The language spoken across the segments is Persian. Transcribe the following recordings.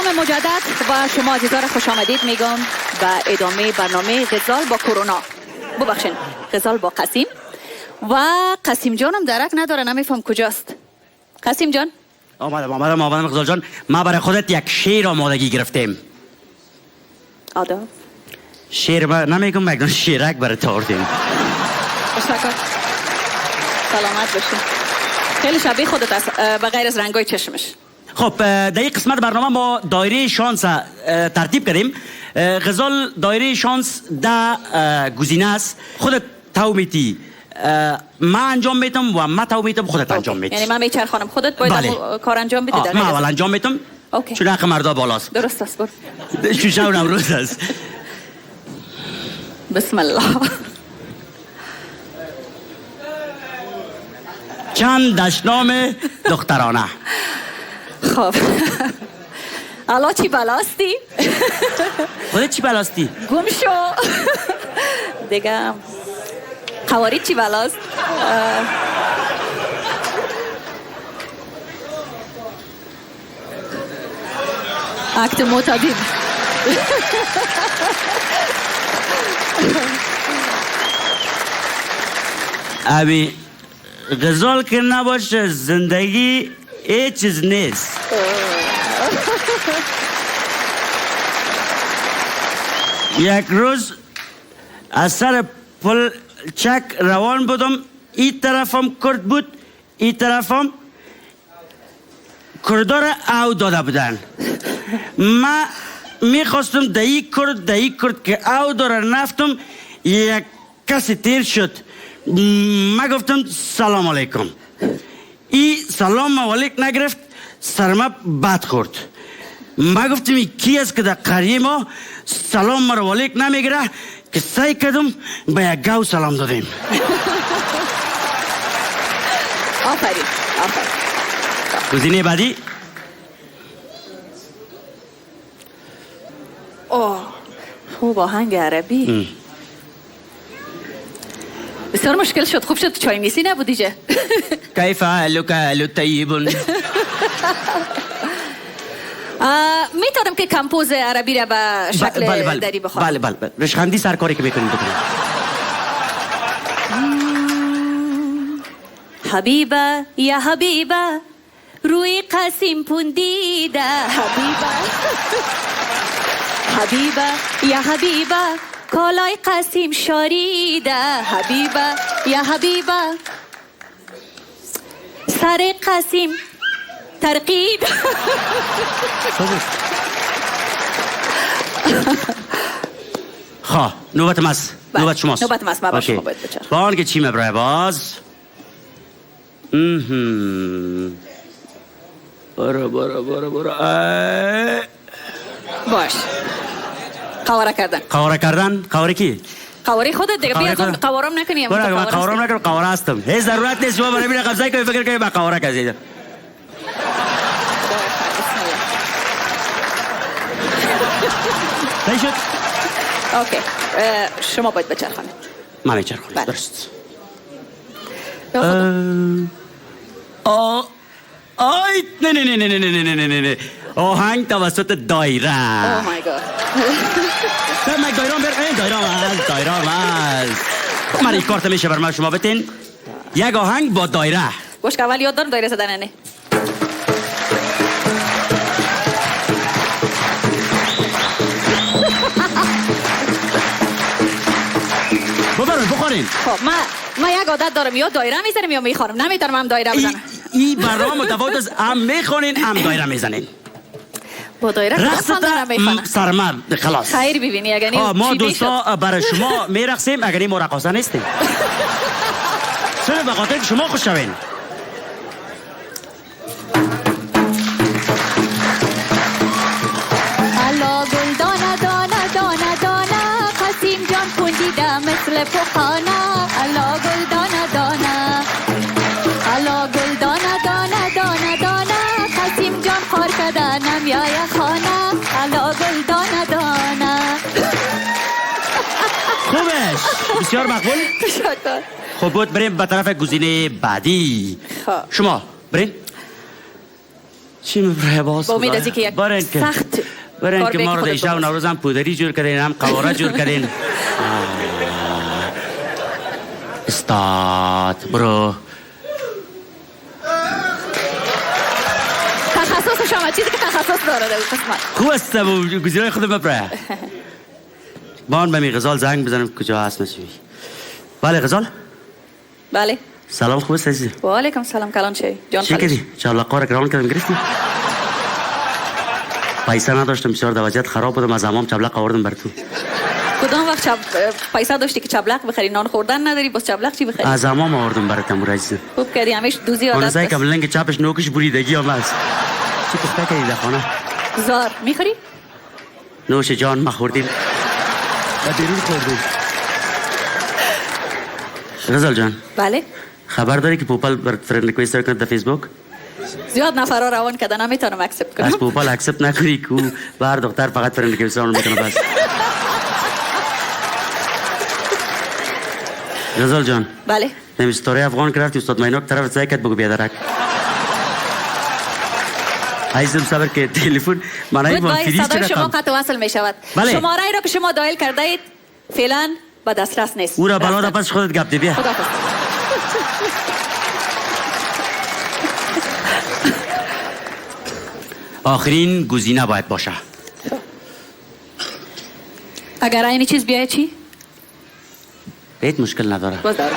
سلام مجدد و شما عزیزان خوش آمدید میگم به ادامه برنامه غزال با کرونا. ببخشین، غزال با قسیم. و قسیم جانم درک نداره، نمیفهم کجاست. قسیم جان. آمدم آمدم آمدم غزال جان. ما برای خودت یک شعر آمادگی گرفتیم. آداب. شعر ما نمیگم، یک شعرک برای تو آوردیم. تشکر. سلامت باشی. خیلی شبیه خودت است به غیر از رنگای چشمش. خب در این قسمت برنامه ما دایره شانس ترتیب کردیم. غزال دایره شانس 10 گزینه است. خودت تو میتی، من انجام میتم و من تو میتم، خودت انجام میتی. یعنی من میچرخانم، خودت باید بله. کار انجام بدی. من اول انجام میتم. okay. چون حق مردا بالاست. درست است. برو. شوشه و نوروز است. بسم الله. چند دشنام دخترانه. خب الا چی بلاستی؟ خودت چی بلاستی؟ گم شو دیگه. قواری چی بلاست؟ اکت معتادین. ابی غزال که نباشه زندگی هیچ چیز نیست. یک روز از سر پل چک روان بودم، این طرفم کرد بود، این طرفم کردار او داده بودن. من میخواستم دهی کرد دهی کرد که او داره نفتم، یک کسی تیر شد. من گفتم سلام علیکم. ای سلام علیک نگرفت، سرما بد خورد. ما گفتیم ای کی است که در قریه ما سلام مرا علیک نمیگیره، که سعی کردم به یک گاو سلام دادیم. آفرین آفرین. گزینه بعدی. اوه خوب، آهنگ عربی. بسیار مشکل شد. خوب شد چای میسی نبود دیگه. کیف حالک اهل طیب. میتونم که کمپوز عربی را به شکل دری بخوانم. بله بله بله. رشخندی سرکاری که میکنیم بکنیم. حبیبه یا حبیبه روی قسیم پوندیده. حبیبه حبیبه یا حبیبه کالای قسیم شاریده. حبیبه یا حبیبه سر قسیم ترقید. خواه نوبت ماست. نوبت شماست. نوبت ماست. ما با شما باید بچرخ. با آنکه چی مبرای باز. برو برو برو برو. باش. قواره کردن. قواره کردن؟ قواره کی؟ قواره خودت دیگه. بیا تو قوارم نکنی. برو قوارم نکنم، قواره هستم. هیچ ضرورت نیست شما برای من قبضه کنی فکر کنی با قواره کردی. صحیح شد؟ okay. شما باید بچرخانید. من میچرخونم. درست. آی نه نه نه نه نه نه نه نه نه. آهنگ توسط دایره. oh my God. من دایره بر این دایره از دایره از. من این کارت میشه بر من شما بتین. یک آهنگ با دایره. باش که اول یاد دارم دایره زدن نه. ببرین بخورین. خب من یک عادت دارم، یا دایره میزنم یا میخوانم. نمیتونم هم دایره بزنم. این برنامه متفاوت است، هم میخوانین هم دایره میزنین. با دایره رقص دارم سرمر خلاص. خیر ببینی اگر ما دوستا برای شما میرقصیم، اگر ما رقاصه نیستیم. چرا؟ به خاطر که شما خوش شوین. الا گل دانه دانه دانه دانه قسیم جان پوندیده مثل پخانه. الا گل دانه دانه الا گل دانه دانه دانه دانه قسیم جان خار کده نمیای خانه. الا گل دانه دانه. خوبش بسیار مقبول. تشکر. خب بود بریم به طرف گزینه بعدی. خب شما بریم. چی میبره باز؟ با امید از اینکه یک سخت برای اینکه ما رو دیشب و نوروز هم پودری جور کردین، هم قواره جور کردین. استاد برو تخصص شما چیزی که تخصص داره در قسمت خوب است. گزینه‌های خودم ببره. بان به می غزال زنگ بزنم کجا هست نشوی. بله غزال. بله سلام، خوب است عزیزم؟ و علیکم سلام. کلان چی جان؟ چی کردی؟ چهار گران کردم گرفتی؟ پیسه نداشتم، بسیار در وضعیت خراب بودم، از امام چبلق آوردم بر تو. کدام وقت پیسه داشتی که چبلق بخری؟ نان خوردن نداری باز چبلق چی بخری؟ از امام آوردم برات امور عزیزم. خوب کردی، همیش دوزی عادت. اون که لنگ چپش نوکش بریدگی هم است. چی پخته کردی در خانه؟ زار میخوری؟ نوش جان، ما خوردیم. ما دیروز خوردیم. غزال جان. بله. خبر داری که پوپل بر friend request کرد در فیسبوک؟ زیاد نفرا روان کردن، نمیتونم accept کنم. از پوپل accept نکنی کو بر دختر فقط friend request رو میکنه بس. غزال جان. بله. نمی ستاره افغان که رفتی استاد میناک طرف سعی کرد بگو بیادرک. عزیزم صبر که تلفن معنی با فریز صدای شما قطع وصل می شود. بله. شماره را که شما dial کرده اید فعلا به دسترس نیست. او را بلا را پس خودت گپ دی بیا. خداحافظ. آخرین گزینه باید باشه. اگر این چیز بیای چی؟ هیچ مشکل نداره. باز داره.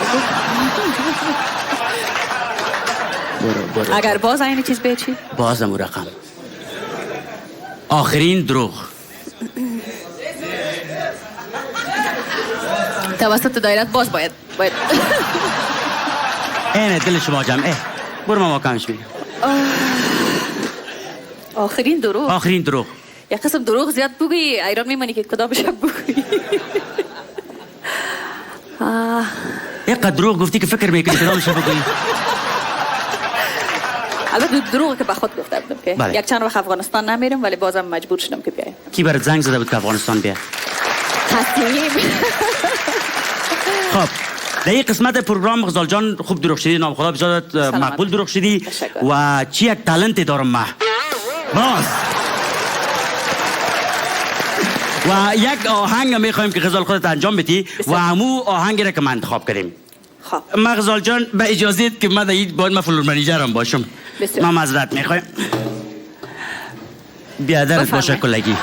برو برو. اگر باز این چیز بیای چی؟ بازم رقم. آخرین دروغ. توسط دایرت باز باید. اینه دل شما جمعه. برو ماما کمش میگم. آخرین دروغ. آخرین دروغ. یک قسم دروغ زیاد بگویی ایران میمانی که کدام شب بگویی. یک دروغ گفتی که فکر میکنی کدام شب بگویی. البته دروغ که به خود گفته بودم که بله. یک چند وقت افغانستان نمیرم ولی بازم مجبور شدم که بیایم. کی برات زنگ زده بود که افغانستان بیا؟ قسیم. خب در این قسمت پروگرام غزال جان خوب دروغ شدی، نام خدا بزادت مقبول دروغ شدی و چی یک talent دارم من باز و یک آهنگ میخوایم که غزال خودت انجام بدی و همو آهنگ را که من انتخاب کردیم. خب من غزال جان به اجازه که من در باید من floor manager م باشم. من معذرت میخوایم. بیادرت باشه کلگی.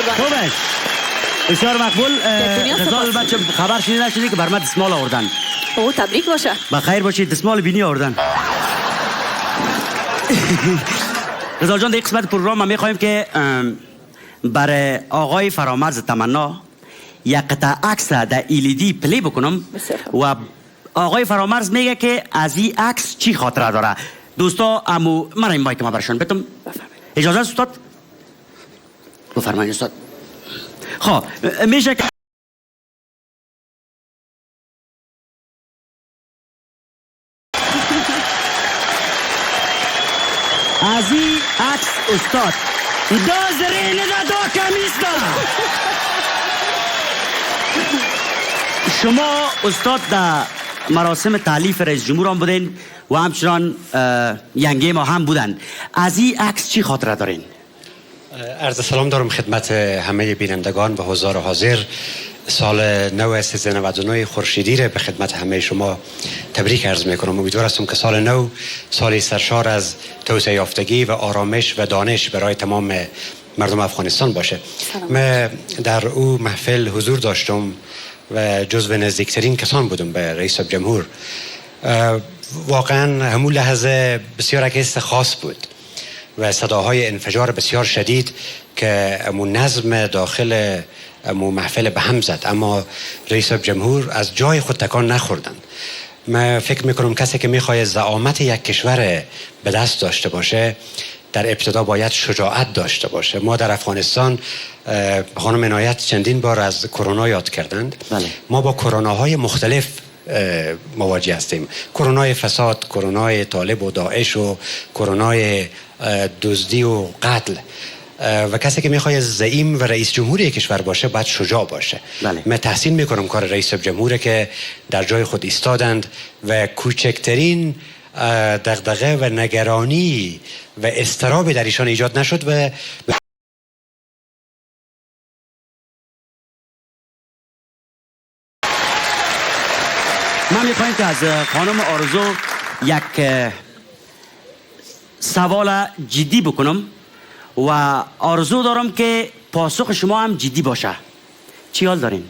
خوب است، بسیار مقبول. غزال بچه خبر شنیده نشدی که بر من دستمال آوردن. او تبریک باشه. بخیر باشید، دستمال بینی آوردن. غزال جان، در قسمت پروگرام ما میخوایم که برای آقای فرامرز تمنا یک قطعه عکس در LED play بکنم و آقای فرامرز میگه که از این عکس چی خاطره داره. دوستا امو من این mic ما برشان بتم. اجازه است استاد؟ بفرمایید استاد. خب میشه که از این عکس استاد دا زرینه دا کمیس دا. شما استاد در مراسم تالیف رئیس جمهور هم بودین و همچنان ینگه ما هم بودن. از این عکس چی خاطره دارین؟ عرض سلام دارم خدمت همه بینندگان و حضار حاضر. سال نو 1399 خورشیدی را به خدمت همه شما تبریک عرض میکنم. امیدوار هستم که سال نو سالی سرشار از توسعه یافتگی و آرامش و دانش برای تمام مردم افغانستان باشه. من در او محفل حضور داشتم و جزو نزدیکترین کسان بودم به رئیس جمهور. واقعا همون لحظه بسیار حس خاص بود و صداهای انفجار بسیار شدید که امون نظم داخل امون محفل به هم زد، اما رئیس جمهور از جای خود تکان نخوردند. من فکر میکنم کسی که میخواد زعامت یک کشور به دست داشته باشه در ابتدا باید شجاعت داشته باشه. ما در افغانستان خانم عنایت چندین بار از کرونا یاد کردند. بله. ما با کروناهای مختلف مواجه هستیم. کرونای فساد، کرونای طالب و داعش و کرونای دزدی و قتل. و کسی که میخواد زعیم و رئیس جمهور کشور باشه باید شجاع باشه. بله. من تحسین میکنم کار رئیس جمهور که در جای خود ایستادند و کوچکترین دغدغه و نگرانی و اضطراب در ایشان ایجاد نشد و من میخوایم که از خانم آرزو یک سوال جدی بکنم و آرزو دارم که پاسخ شما هم جدی باشه. چی حال دارین؟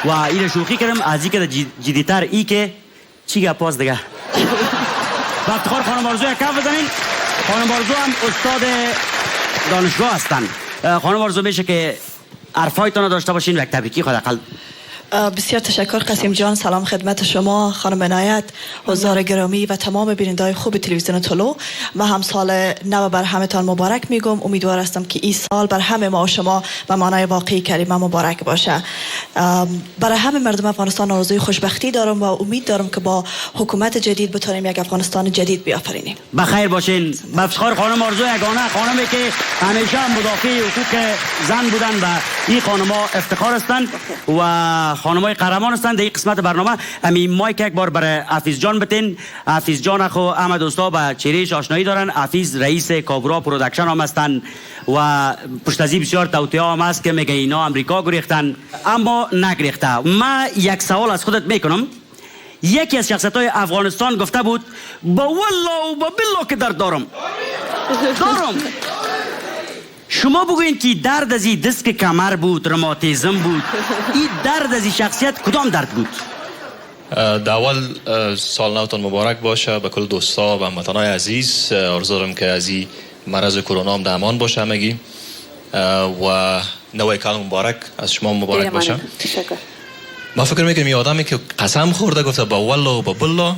و این شوخی کردم از این که جدیتر ای که چی گپ باز دیگه. با افتخار خانم آرزو یک کف بزنین. خانم آرزو هم استاد دانشگاه هستن. خانم آرزو میشه که حرفایتان رو داشته باشین و یک تبریکی خود اقل. بسیار تشکر قسیم جان. سلام خدمت شما خانم عنایت، حضار گرامی و تمام بیننده‌های خوب تلویزیون طلوع. و هم سال نو بر همتان مبارک میگم. امیدوار هستم که این سال بر همه ما و شما به معنای واقعی کلمه مبارک باشه. برای همه مردم افغانستان آرزوی خوشبختی دارم و امید دارم که با حکومت جدید بتونیم یک افغانستان جدید بیافرینیم. بخیر باشین. با افتخار خانم آرزو یگانه، خانمی که همیشه مدافع حقوق زن بودن و این خانم‌ها افتخار هستند و خانمای قهرمان هستند. در این قسمت برنامه همین mic یک بار برای حفیظ جان بتین. حفیظ جان خو همه دوستا با چهرهش آشنایی دارن. حفیظ رئیس کابرا production هم هستند و پشت از این بسیار توطئه هم هست که میگه اینا امریکا گریختن، اما نگریخته. ما یک سوال از خودت میکنم. یکی از شخصیت های افغانستان گفته بود با والله و با بالله که درد دارم دارم. شما بگوین که درد از این دیسک کمر بود، رماتیزم بود، این درد از این شخصیت کدام درد بود؟ در اول سال نوتان مبارک باشه به کل دوستا و هموطنای عزیز. آرزو دارم که از این مرض کرونا هم در امان باشه همگی و نوی کال مبارک از شما مبارک باشه. تشکر. ما فکر میکنم این آدمی که قسم خورده گفته با والله و با بالله،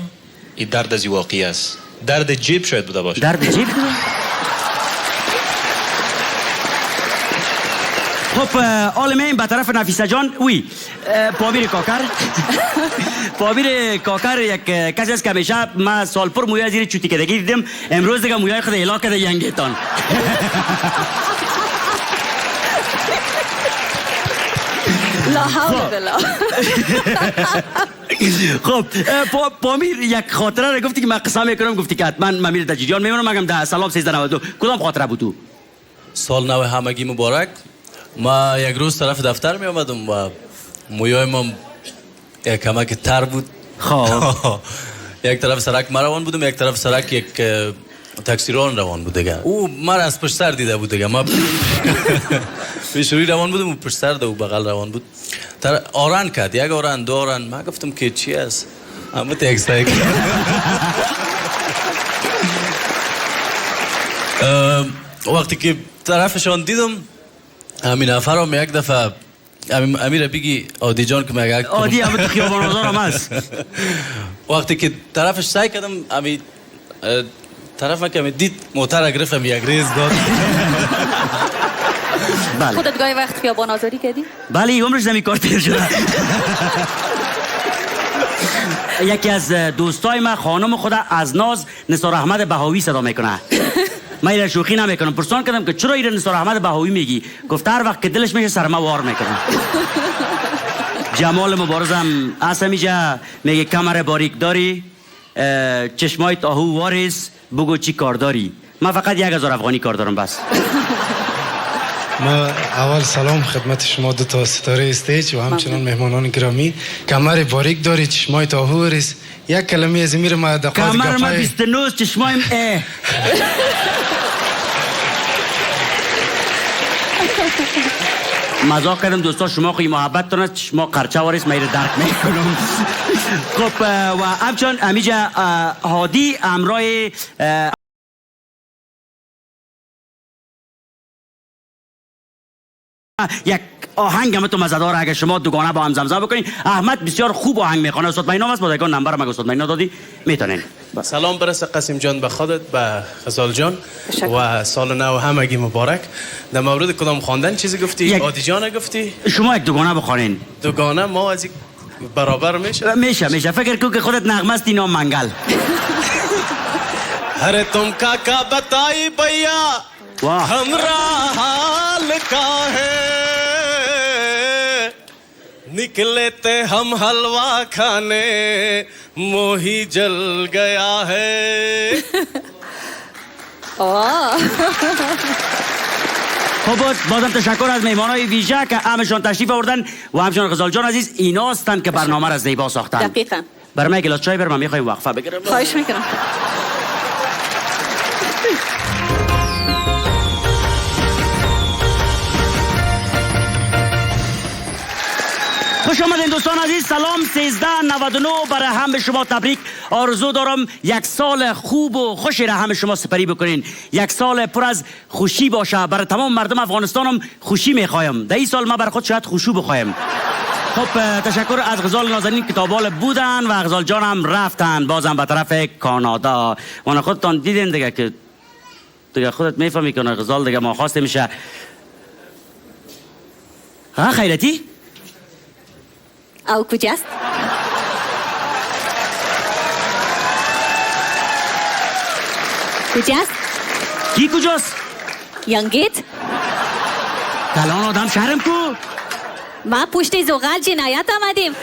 این درد از این واقعی است. درد جیب شاید بوده باشه. درد جیب بوده؟ خب حالا این به طرف نفیسه جان. وی پامیر کاکر. پامیر کاکر یک کسی است که همیشه ما سال پر موی زیر چوتی کدگی دیدم، امروز دیگه موی خود اعلا کرده ینگتان. لا حول ولا. خب پامیر یک خاطره را گفتی که من قسم میکنم، گفتی که حتما من میر در جریان میمونم، مگم در سلام 1392 کدام خاطره بود تو؟ سال نو همگی مبارک. ما یک روز طرف دفتر می آمدم و مویای ما یک کمک تر بود. خب یک طرف سرک مروان بودم، یک طرف سرک یک تاکسیران روان بود دیگه. او مرا از پشت سر دیده بود دیگه. ما پیشروی روان بودم و پشت سر ده او بغل روان بود. آرن کرد، یک آرن، دو آرن. من گفتم که چی است؟ اما تاکسی وقتی که طرفشان دیدم همین نفرم یک دفعه امیر بگی عادی جان که مگه عادی هم تو خیابان آزار هم هست. وقتی که طرفش سعی کردم امی طرف من که دید موتر گرفتم یک ریز داد. بله. خودت گاهی وقت خیابان آزاری کردی؟ بله عمرش زمین کار تیر شده. یکی از دوستای من خانم خود از ناز نثار احمد بهاوی صدا میکنه. من ایره شوخی نمیکنم. پرسان کردم که چرا ایره نثار احمد بهاوی میگی؟ گفت هر وقت که دلش میشه سر ما وار میکنه. جمال مبارزم از همیجا میگه کمر باریک داری، چشمای آهو واریس، بگو چی کار داری. من فقط 1000 افغانی کار دارم بس. ما اول سلام خدمت شما دو تا ستاره stage و همچنان مهمانان گرامی. کمر باریک داری، چشمای آهو واریس، یک کلمه از میر ما دقایق کمر ما 29 چشمایم اه. مزاق کردم دوستا، شما خیلی محبت تون است، شما قرچه واریس من درک میکنم. خب و همچنان امیجا هادی امرای یک آهنگ هم تو مزدار، اگه شما دوگانه با هم زمزمه بکنین. احمد بسیار خوب آهنگ میخوانه. استاد مینا است، با دیگه نمبر مگه استاد مینا دادی میتونین. سلام برس قاسم جان به خودت، به غزال جان و سال نو همگی مبارک. در مورد کدام خواندن چیزی گفتی؟ عادی جان گفتی؟ شما یک دوگانه بخوانین. دوگانه ما از یک برابر میشه؟ میشه. فکر کن که خودت نغمه است، اینا منگل. هر تم کاکا بتای بیا همراه حال کا ہے، نکلے تے ہم حلوا کھانے، موہی جل گیا ہے. خب بازم تشکر از مهمانای ویژه که همشان تشریف آوردن و همشان غزال جان عزیز. اینا هستند که برنامه را زیبا ساختن. دقیقاً. برای من گلاس چای بر من میخوایم وقفه بگیرم. خواهش میکنم. خوش آمدین دوستان عزیز. سلام 1399 برای هم به شما تبریک آرزو دارم. یک سال خوب و خوشی را هم شما سپری بکنین. یک سال پر از خوشی باشه. برای تمام مردم افغانستانم خوشی میخوایم. در این سال ما بر خود شاید خوشو بخوایم. خب تشکر از غزال نازنین که تابال بودن و غزال جان هم رفتن بازم به طرف کانادا. وانا خودتان دیدین دیگه که دیگه خودت میفهمی که غزال دیگه ما خواسته میشه. ها خیرتی؟ او کجاست؟ کجاست؟ کی کجاست؟ ینگیت؟ کلان آدم شهرم کو؟ ما پشت زغال جنایت آمدیم.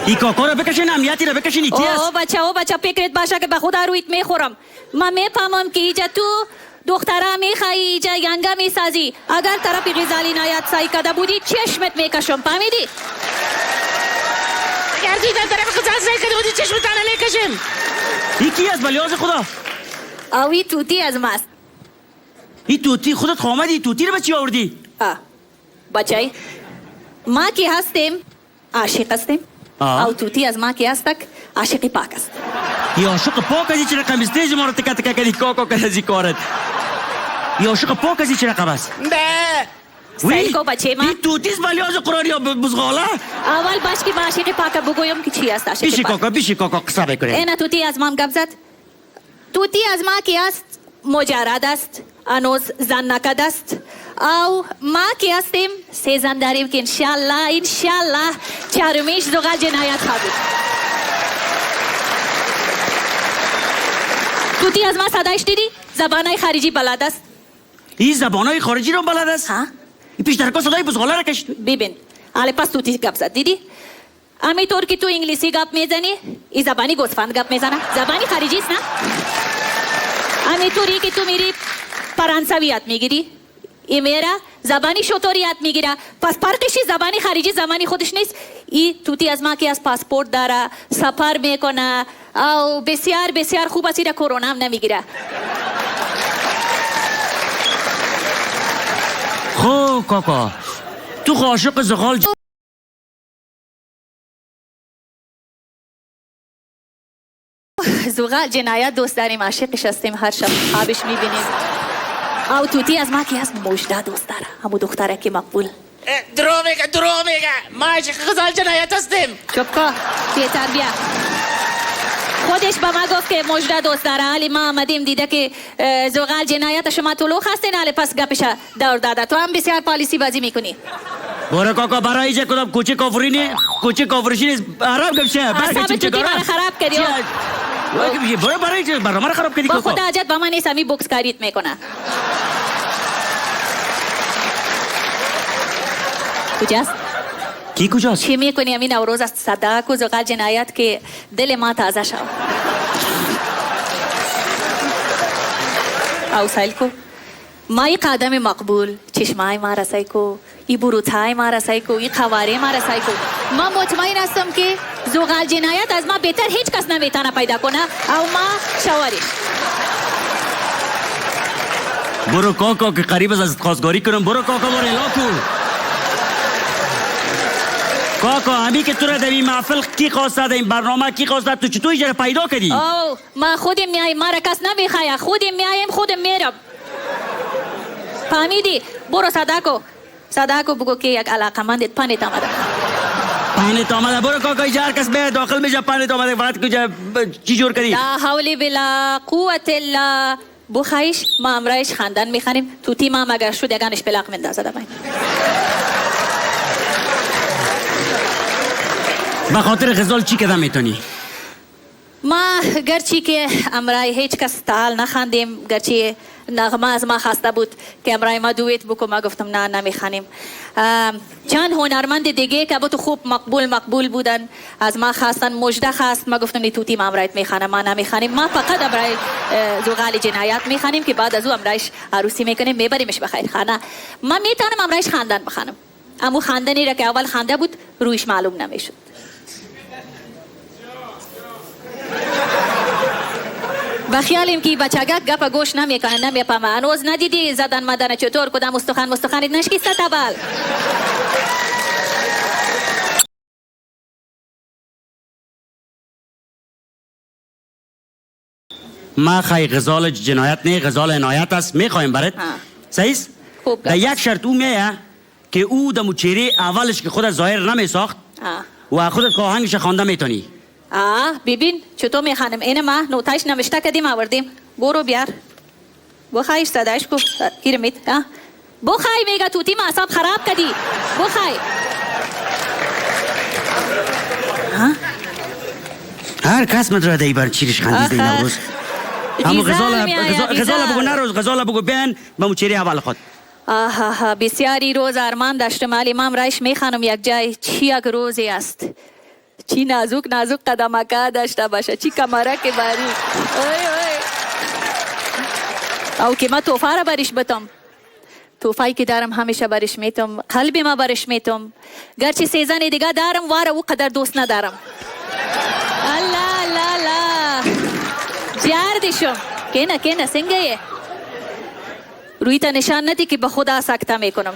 ای کاکا رو بکشین، امنیتی رو بکشین. ای کی است؟ او بچه، او بچه، فکرت باشه که به خدا رویت میخورم. ما میفهمم که ایجا تو دختره میخوایی، ایجا ینگه میسازی. اگر طرف غزالی نایت سعی کرده بودی چشمت میکشم، فهمیدی؟ اگر دیدن طرف غزال سعی کرده بودی چشمت میکشم. ای کی است بلیاز خدا؟ اوی توتی از ماست. ای توتی خودت آمدی، توتی رو به چی آوردی؟ بچه ما که هستیم عاشق هستیم. او توتی از ما که هستک عاشق پاک است. یا عاشق پاک از چه رقم stage ما رو تکه تکه کردی کاکا کردی از کارت. یا عاشق پاک از چه رقم است؟ نه سیل کو بچه ما. این توتیس بلیاز قرآن یا بزغاله؟ اول باش که عاشق پاک بگویم که چی است عاشق پاک. بیشی کاکا، بیشی کاکا قصه بکنیم. اینا توتی از ما گپ زد. توتی از ما که است مجرد است، هنوز زن نکرده است. او ما که هستیم سه زن داریم که انشالله انشالله چهارمیش زغال جنایت خواهد. توتی از ما صدایش دیدی؟ زبانای خارجی بلد است. این زبانای خارجی رو بلد است؟ ها؟ این پیش درکا صدای بزغاله را کشید. ببین، حالا پس توتی گپ زد دیدی؟ همینطور که تو انگلیسی گپ میزنی، این زبانی گوسفند گپ میزنه. زبانی خارجی است نه؟ همینطوری که تو میری فرانسویات میگیری، ای میره زبانی شطوریات میگیره. پس فرقش زبانی خارجی زبانی خودش نیست. ای توتی از ما که از پاسپورت داره، سفر میکنه، او بسیار بسیار خوب است، ایره کرونا هم نمیگیره. خب کاکا تو عاشق زغال زغال جنایت دوست داریم، عاشقش هستیم، هر شب خوابش میبینیم. او توتی از ما که از مژده دوست داره، همو دختره که مقبول. دروغ میگه، دروغ میگه، ما عاشق غزال جنایت هستیم. چپ کو بی تربیه. خودش به ما گفت که مژده دوست داره، ولی ما آمدیم دیده که زغال جنایت شما طلوع هستین، حالی پس گپش دور داده. تو هم بسیار پالیسی بازی میکنی. برو کاکا برای اینجا کدام کوچه کافری نی، کوچه کافرشی نیست، حرام گپشه. اعصاب توتی مرا خراب کردی. برو برای اینجا برنامه را خراب کردی با کاکا. خدا حاجت به من نیست، همی بوکس کاریت میکنه. کجاست؟ کی کجاست؟ چی میکنی؟ همین نوروز است، صدق و زغال جنایت که دل ما تازه شد. او سایل کو ما ای قدم مقبول، چشمای ما رسای کو، ای بروتای ما رسای کو، ای قواره ما رسای کو. ما مطمئن هستم که زغال جنایت از ما بهتر هیچ کس نمیتونه پیدا کنه. او ما شوارش. برو کاکا که قریب از خواستگاری کنم. برو کاکا برو الا کو. کاکا همی که تو را در این محفل کی خواسته، در این برنامه کی خواسته، تو چطور اینجا پیدا کردی؟ او ما خودم میایم، ما را کس نمیخواه، خودم میایم خودم میرم. فهمیدی؟ برو صداکو، صداکو بگو که یک علاقمندت پنت آمده. پنت آمده. برو کاکا اینجا هر کس به داخل میشه پنت آمده. فقط کجا چی جور کردی؟ لا حول بلا قوت الا بخایش. ما امرایش خندن میخوانیم. توتی ما مگر شد یگانش پلاق مندازه دباین. به خاطر غزال چی کدام میتونی؟ ما گرچه که امرای هیچ کس تعال نخواندیم، گرچه نغمه از ما خواسته بود که امرای ما دویت بکو، ما گفتم نه نمیخوانیم. چند هنرمند دیگه که بود خوب مقبول مقبول بودن از ما خواستن، مژده خواست، ما گفتم نی توتی ما امرایت میخوانم، ما نمیخوانیم. ما فقط امرای زغال جنایت میخوانیم که بعد از او امرایش عروسی میکنیم، میبریمش بخیر خانه. ما میتونم امرایش خواندن بخوانم، امو خواندنی را که اول خوانده بود رویش معلوم نمیشد. بخیالیم که بچگک گپ گوش نمیکنه، نمیفهمه. هنوز ندیدی زدن مدن چطور کدام استخوان مستخوانت نشکسته تبل. ما خی غزال جنایت نه، غزال عنایت است، میخوایم برات. صحیح است؟ در یک شرط او میایه که او دمو چهره اولش که خود ظاهر نمیساخت و خودت آهنگش خوانده میتونی. ببین چطور میخوانم. اینه ما نوتایش نوشته کردیم آوردیم. برو بیار بخوایش صدایش کو گیرمیت. بخوای میگه توتی ما اعصاب خراب کردی. بخوای هر کس مدره دی بر چیرش خندید این نوروز. همو غزاله بگو نروز، غزاله بگو بیان به مو چهره اول خود. آها بسیاری روز ارمان داشتم، ولی من رایش میخوانم یک جای. چی یک روزی است، چی نازک نازک قدمکا داشته باشه، چی کمرک باریک. اوی اوی او که ما توفه را برش بتم، توفایی که دارم همیشه برش میتم، قلب ما برش میتم. گرچه سیزن دیگه دارم واره او قدر دوست ندارم. الله الله الله جار دیشم که نه که نه سنگه روی تا نشان ندی که به خدا سکته میکنم.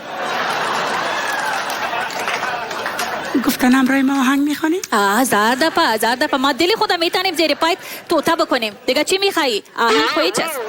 گفتن امرای ما آهنگ میخوانی؟ هزار دفعه هزار دفعه. ما دل خدا میتونیم زیر پایت توتا بکنیم. دیگه چی میخوایی؟ آهنگ خو هیچ است.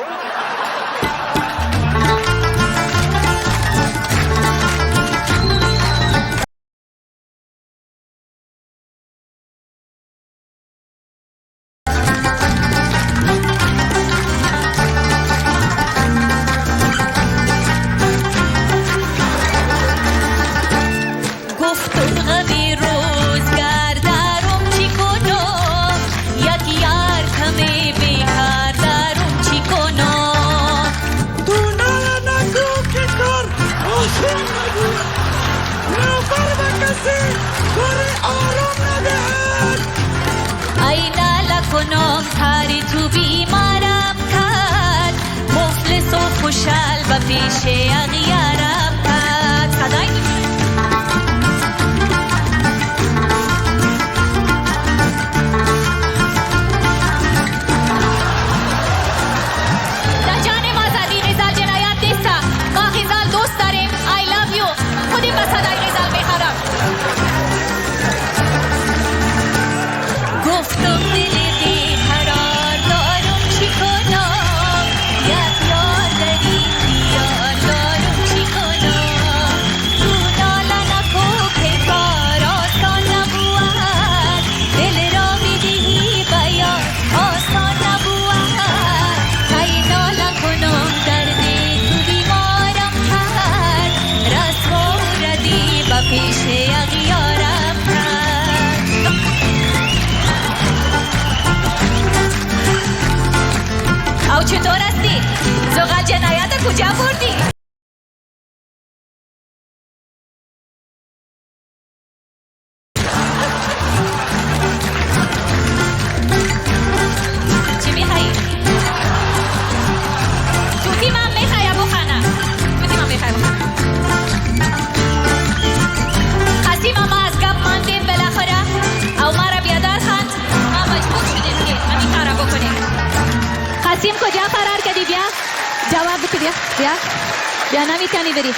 چطور هستی؟ زغال جنایت کجا بردی؟ چی میخوایی؟ توتی من میخوای بخانه. توتی من میخوای بخانه. قسیم ما از گپ ماندیم بالاخره او ما را بیادار خواند. ما مجبور شدیم که همین کار را بکنیم. قسیم کجا فرار کردی؟ بیا جواب بده. بیا بیا بیا، نمیتونی بری.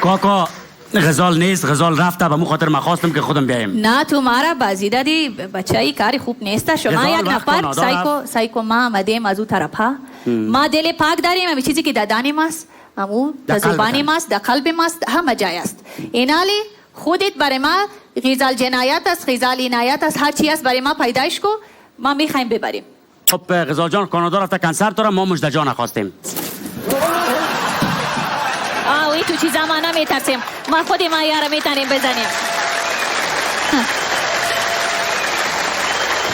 کاکا غزال نیست، غزال رفته، به مو خاطر ما خواستم که خودم بیایم. نه تو مارا بازی دادی بچه، ای کار خوب نیست. شما یک نفر سایکو سایکو، ما آمدیم از او طرف ها، ما دل پاک داریم، همی چیزی که دادانی ماست همو تجربانی ماست، در قلب ماست، همه جای است. اینالی خودت برای ما غزال جنایت است، غزال عنایت است، هر چی است برای ما پیدایش کو، ما میخوایم ببریم. خب غزال جان کانادا رفته کنسرت داره، ما مژده جان خواستیم. آه تو چیزا ما نمیترسیم، ما خود ما یارا میتونیم بزنیم.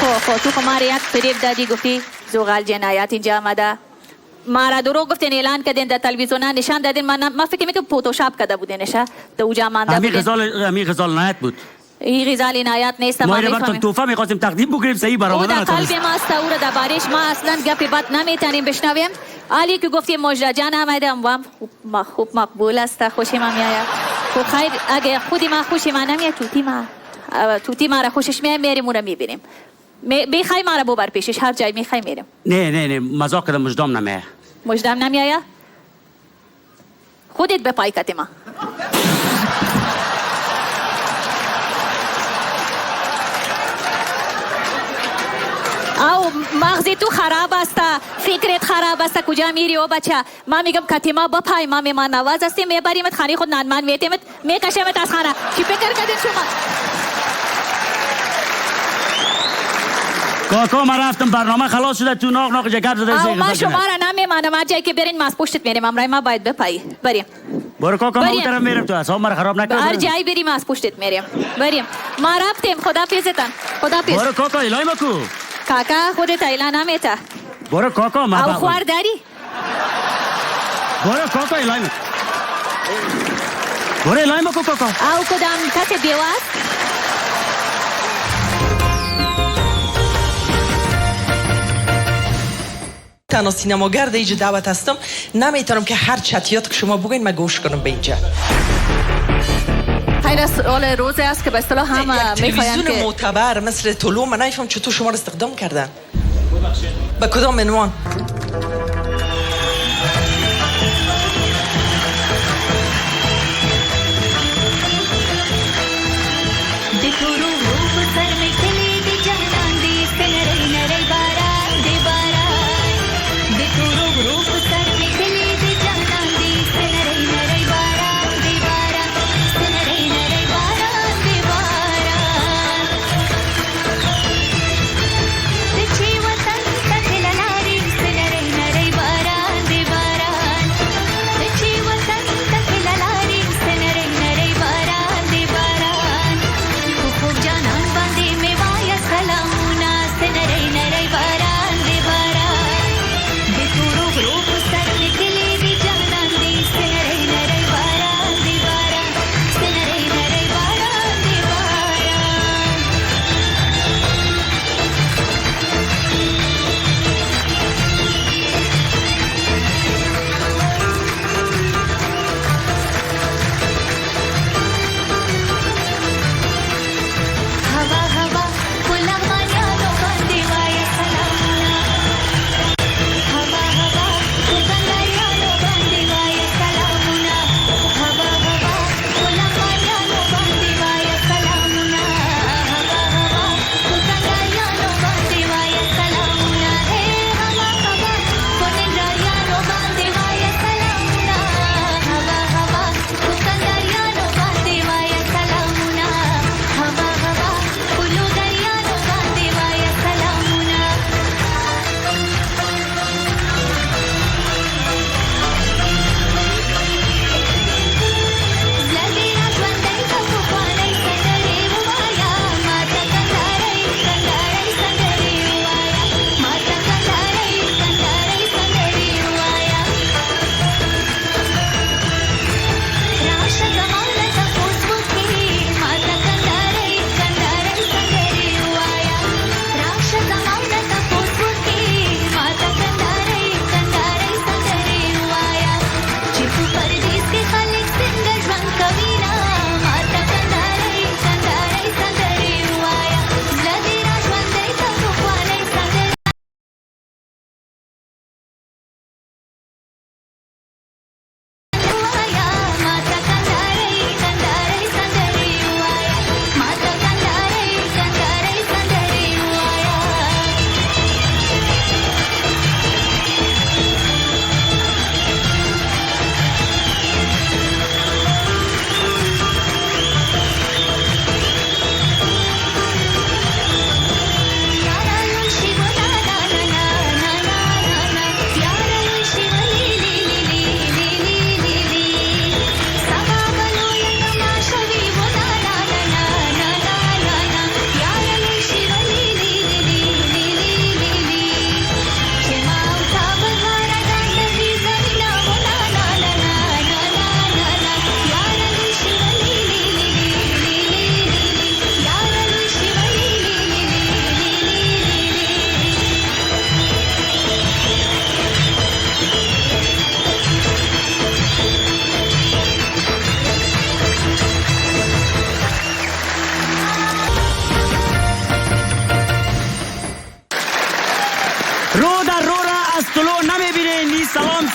خب تو خو ماره یک فریب دادی، گفتی زغال جنایت اینجا آمده، مارا دروغ گفتین، اعلان کردین در تلویزیون نشان دادین. ما فکر میکنم فتوشاپ کرده بودین نشه در اوجا مانده بودین. همی غزال عنایت بود. این غزال عنایت نیست. ما براتون توفه میخواستیم تقدیم بکنیم، صحیح برآمده نتونست. او در قلب ماست، او را در بارش ما اصلا گپ بد نمیتونیم بشنویم. علی که گفتیم مژده جان آمده، ما خوب مقبول است، خوشی ما میآید. خب خیر، اگه خودی ما خوشی ما نمیاد، توتی ما را خوشش میاد، میریم او را میبینیم. میخوای ما را ببر پیشش، هر جای میخوای میریم. نه نه نه، مزاق کردم، مژدام نمیاد. مژدام نمیآید؟ خودت به پای کتی ما. او مغزی تو خراب است، فکرت خراب است، کجا میری او بچه؟ ما میگم کتیما بپای، ما میمان نواز هستیم، میبریمت خانه خود، نانمان میتیمت، میکشیمت از خانه. چی فکر کردین شما؟ کاکا ما رفتم، برنامه خلاص شده، تو ناق ناق جگب زده. او ما شما را نمیمانم، هر جایی که برین ما از پشتت میریم، امرای ما باید بپایی. بریم برو کاکا، ما اون طرف میرم، تو اعصاب مرا خراب نکن. هر جایی بریم از پشتت میریم. بریم، ما رفتیم، خداحافظتان. خداحافظ. برو کاکا، الهی مکو. کاکا خودت ایلا نمیته. برو کاکا، ما او خوار داری؟ برو کاکا، الهی مکو. برو الهی مکو کاکا. او کدام کسی بیواست؟ تنها سینماگر در اینجا دعوت هستم، نمیتونم که هر چتیات که شما بگین من گوش کنم به اینجا. خیر است، حال روز است که به اصطلاح هم میخوایم که تلویزیون معتبر مثل طلوع، من نمیفهم چطور شما را استخدام کردن. به کدام عنوان؟ چی وطن ته لارې.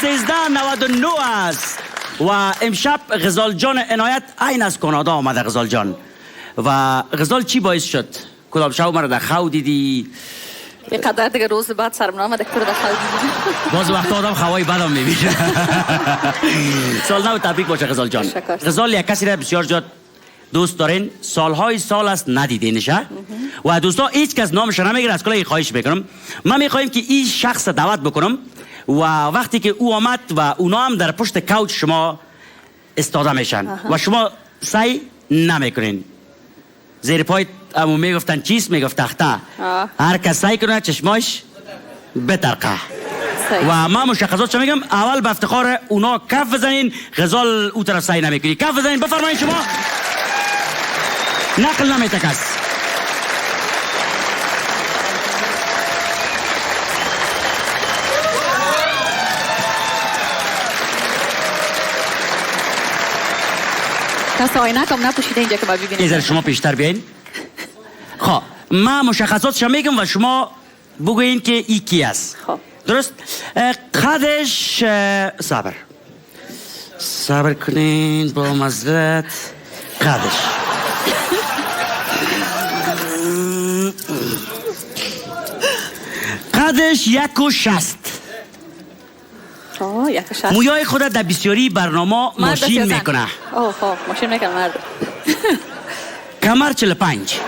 1399 است و امشب غزال جان عنایت عین از کانادا آمده. غزال جان و غزال چی باعث شد؟ کدام شب مرا در خو دیدی؟ یه قدر دیگه روز بعد سرم نامده که در خو دیدی. باز وقتا آدم خوای بدم میبینه. سال نو تبریک باشه غزال جان. غزال یک کسی را بسیار زیاد دوست دارین، سالهای سال است ندیدینشه و دوستا هیچ کس نامش نمیگیره. از کلای خواهش میکنم، من میخوایم که این شخص دعوت بکنم و وقتی که او آمد و اونا هم در پشت کوچ شما استاده میشن و شما سعی نمیکنین. زیر پای امو میگفتن چیست؟ میگفت تخته. هر کس سعی کنه چشماش بترقه. و ما مشخصات چه میگم؟ اول به افتخار اونا کف بزنین، غزال او طرف سعی نمیکنی. کف بزنین، بفرمایین شما. نقل نمیته کس. کس آینه کم نپوشیده اینجا که ما ببینیم. یه شما پیشتر بیاین. خب ما مشخصاتش میگم و شما بگوین که ای کی است. خب درست؟ قدش صبر کنین با مزرت. قدش قدش 1.60. 1.60. مویای خود در بسیاری برنامه ماشین میکنه. اوه خب ماشین میکنه مرد. کمر 45.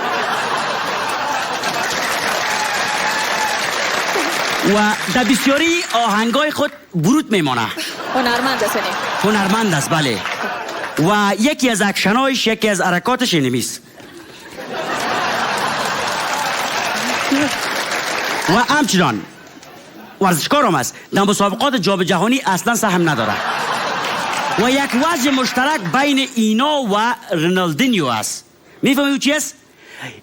و در بسیاری آهنگای خود برود میمانه. هنرمند است. هنرمند است بله. و یکی از اکشنایش، یکی از حرکاتش اینمیست. و همچنان ورزشکار هم است. در مسابقات جام جهانی اصلا سهم نداره. و یک وجه مشترک بین اینا و رونالدینیو است. میفهمی او چی است؟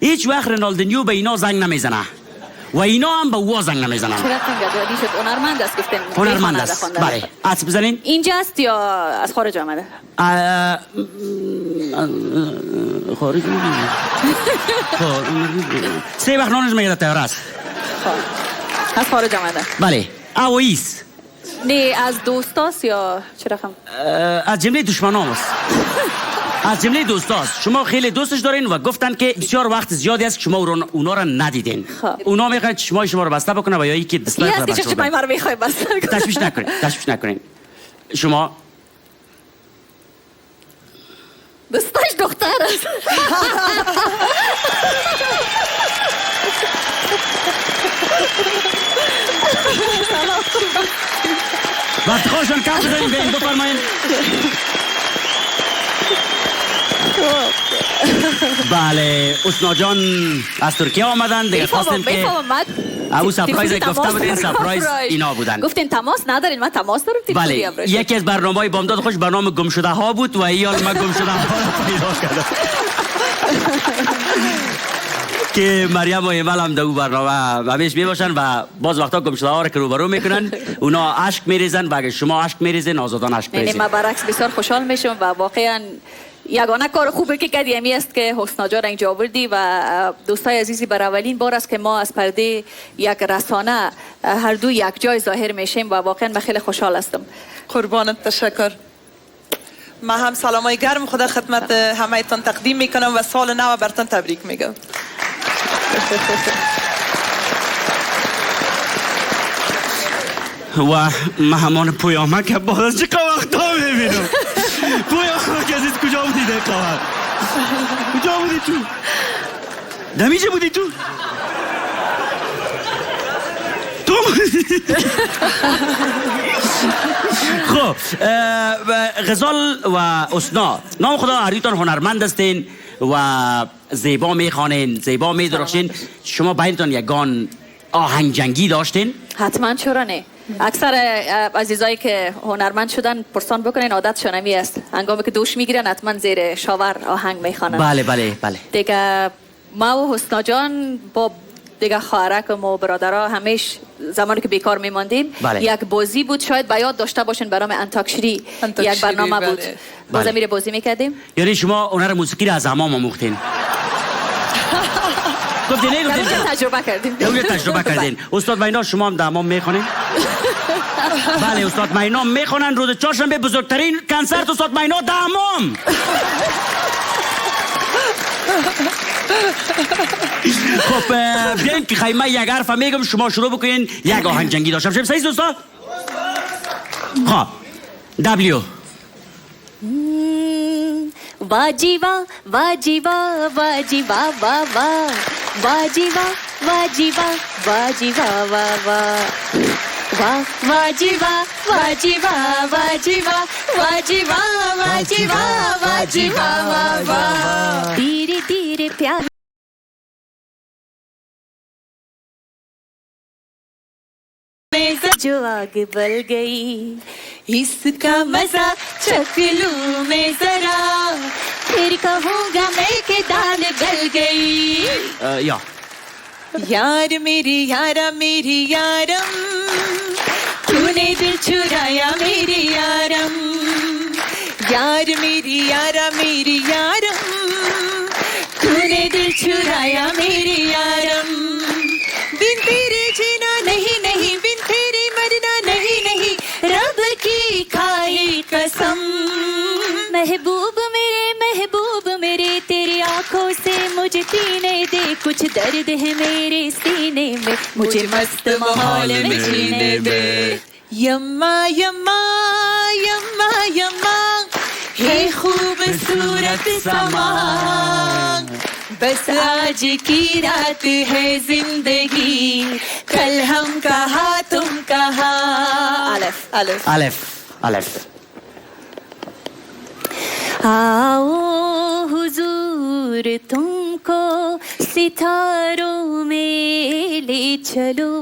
هیچ وقت رونالدینیو به اینا زنگ نمیزنه و اینا هم به او زنگ نمیزنن. چرا شد؟ هنرمند است گفتن. هنرمند است بله. حدس بزنین. اینجا است یا از خارج آمده؟ خارج. سه وقت نانش میگه تیار است. از خارج آمده. بله. اویس. نه از دوستاست یا چه رقم؟ از جمله دشمنان است. از جمله دوستاست. شما خیلی دوستش دارین و گفتن که بسیار وقت زیادی است که شما اونا را ندیدین. اونا میخوان چشمای شما رو بسته بکنه و یا یکی دستای خود بسته. چشمای ما رو میخوای بسته کنه. تشویش نکنین. تشویش نکنین. شما دستاش دختر است. وقت خوشم کف بزنیم به این بفرمایین. بله اسنا جان از ترکیه آمدن دیگه. خواستیم که او surprise گفته بودین، surprise اینا بودن. گفتین تماس ندارین، من تماس دارم. بله یکی از برنامه‌های بامداد خوش برنامه گم شده ها بود و ایال من گم شده ها را پیدا کردم که مریم و ایمل هم در او برنامه همیش میباشن و باز وقتا گم شده ها را که روبرو میکنن اونا اشک میریزن و اگه شما اشک میریزین آزادان اشک میریزین. من برعکس بسیار خوشحال میشم و واقعا یگانه کار خوبه که کردی همی است که حسنا جان اینجا آوردی و دوستای عزیزی بر اولین بار است که ما از پرده یک رسانه هر دو یک جای ظاهر میشیم و واقعا من خیلی خوشحال هستم. قربانت، تشکر. من هم سلامای گرم خدا خدمت همه تان تقدیم میکنم و سال نو برتان تبریک میگم. و مهمان پویامک باز چه وقتا میبینم. پویامک عزیز کجا بودی دقیقا؟ کجا بودی تو؟ دمیجه بودی تو؟ تو بودی؟ خب غزال و اسنا، نام خدا هر دوتان هنرمند هستین و زیبا میخوانین، زیبا میدرخشین. شما بینتان یگان آهنگ جنگی داشتین؟ حتما، چرا نه؟ اکثر عزیزایی که هنرمند شدن پرسان بکنین عادتشان همی است، هنگامی که دوش میگیرن حتما زیر شاور آهنگ میخوانن. بله بله بله. دیگه ما و حسنا جان با دیگه خواهرک و برادرها همیش زمانی که بیکار میماندیم، بله، یک بازی بود شاید به یاد داشته باشین برام انتاکشری، یک برنامه بود. بله. باز میره بازی میکردیم. یعنی شما هنر موسیقی را از امام آموختین؟ گفتی نه گفتی؟ تجربه کردیم. اونجا تجربه کردین. استاد مینا شما هم دمام میخونین؟ بله استاد مینا میخونن. روز چهارشنبه بزرگترین کنسرت استاد مینا دمام. خب بیاین که خیمه یک حرف میگم شما شروع بکنین یک آهنگ جنگی داشتم. شب صحیح استاد؟ خب دبلیو. واجیوا واجیوا واجیوا وا وا واجیوا واجیوا واجیوا وا وا وا واجیوا واجیوا واجیوا واجیوا واجیوا واجیوا وا وا धीरे धीरे प्यार जो आग बल गई इसका मजा चख लूं मैं जरा फिर कहूँगा मैं कि दाल गल गई। या यार मेरी यारा मेरी यारम तूने दिल चुराया मेरी यारम यार मेरी यारा मेरी यारम तूने दिल चुराया मेरी यारम बिन तेरे जीना नहीं नहीं बिन तेरे मरना नहीं नहीं रब की खाई कसम। महबूब मेरे तेरी आंखों से मुझे पीने दे कुछ दर्द है मेरे सीने में मुझे मस्त माहौल में जीने दे। यम्मा यम्मा यम्मा यम्मा हे खूबसूरत समा बस आज की रात है जिंदगी कल हम कहा तुम कहा। अलिफ अलिफ अलिफ अलिफ। आओ हुजूर तुमको सितारों में ले चलो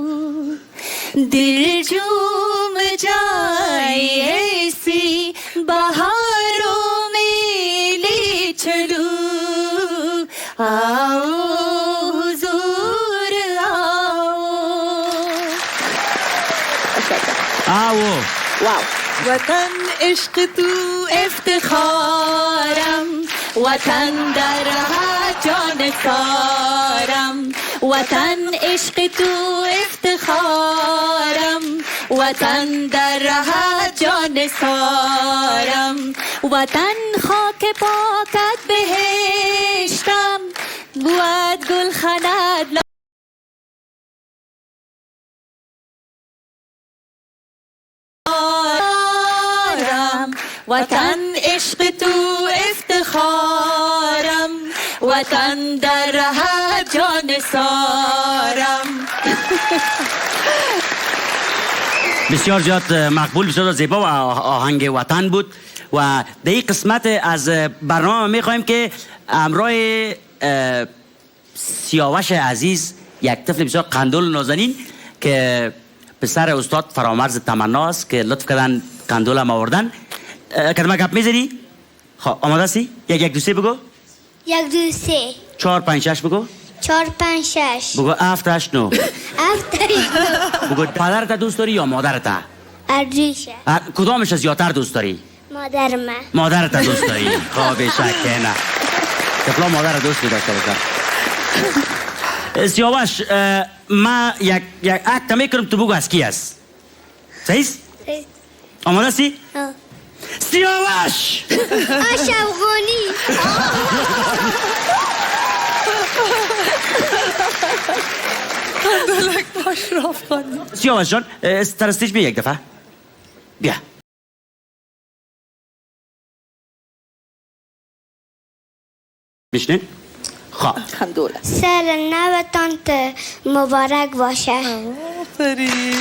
दिल झूम जाए ऐसी बहारों में ले चलो आओ हुजूर आओ आओ। वाओ। वतन इश्क तू इफ्तिखारम वतन दरहा जान सारम वतन इश्क तू इफ्तिखारम वतन दरहा जान सारम वतन खाक पाकत बहेश्तम بود گلخند وطن عشق تو افتخارم وطن در ره جان سارم. بسیار زیاد مقبول، بسیار زیبا و آهنگ وطن بود. و در این قسمت از برنامه میخوایم که همراه سیاوش عزیز، یک طفل بسیار قندول نازنین که پسر استاد فرامرز تمنا است که لطف کردن قندول هم آوردن. کدام گپ میزنی؟ خب آماده هستی؟ 1 1 2 3 بگو. 1 2 3 4 5 6 بگو. 4 5 6 بگو. 7 8 9 7 8 9 بگو. پدرت دوست داری یا مادرت؟ هر دویشه. کدامش زیادتر دوست داری؟ مادر من. مادرت دوست داری؟ خب بیشک نه، طفلا مادر دوست داشته باشن. سیاوش ما یک act میکنم تو بگو از کی است. صحیح؟ آماده هستی؟ سیاوش آش افغانی. سیاوش جان ترستیش بیا یک دفعه بیا. میشنین؟ خب سال نوتان مبارک باشه. آفرین.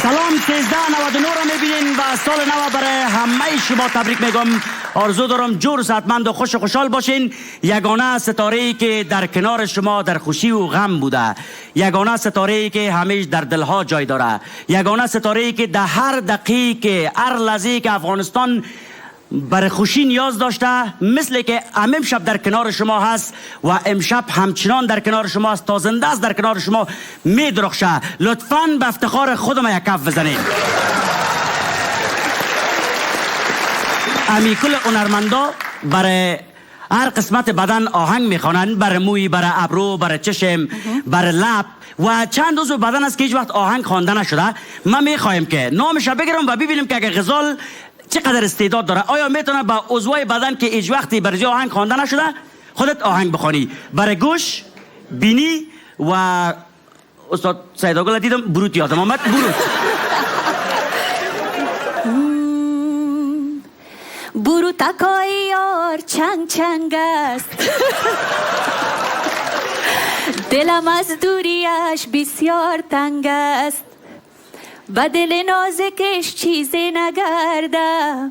سلام 1399 را میبینین و سال نو برای همه شما تبریک میگم. آرزو دارم جور صحتمند و خوش و خوشحال باشین. یگانه ستاره‌ای که در کنار شما در خوشی و غم بوده، یگانه ستاره‌ای که همیش در دلها جای داره، یگانه ستاره‌ای که در هر دقیقه هر لحظه‌ای که افغانستان بر خوشی نیاز داشته، مثل که امشب در کنار شما هست و امشب همچنان در کنار شما هست، تا زنده است در کنار شما میدرخشه. لطفاً به افتخار خودم یک کف بزنید. امی کل هنرمندا برای هر قسمت بدن آهنگ میخوانن، برای موی، برای ابرو، برای چشم، برای لب و چند عضو بدن است که هیچ وقت آهنگ خوانده نشده. من میخوایم که نامش بگیرم و ببینیم که اگه غزال چقدر استعداد داره، آیا میتونه با عضوای بدن که هیچ وقتی برای آهنگ خوانده نشده خودت آهنگ بخوانی؟ برای گوش، بینی و استاد سیداگل دیدم بروت یادم آمد، بروت. بروتکای یار چنگ چنگ است، دلم از دوریش بسیار تنگ است، به دل نازکش چیزی نگرده،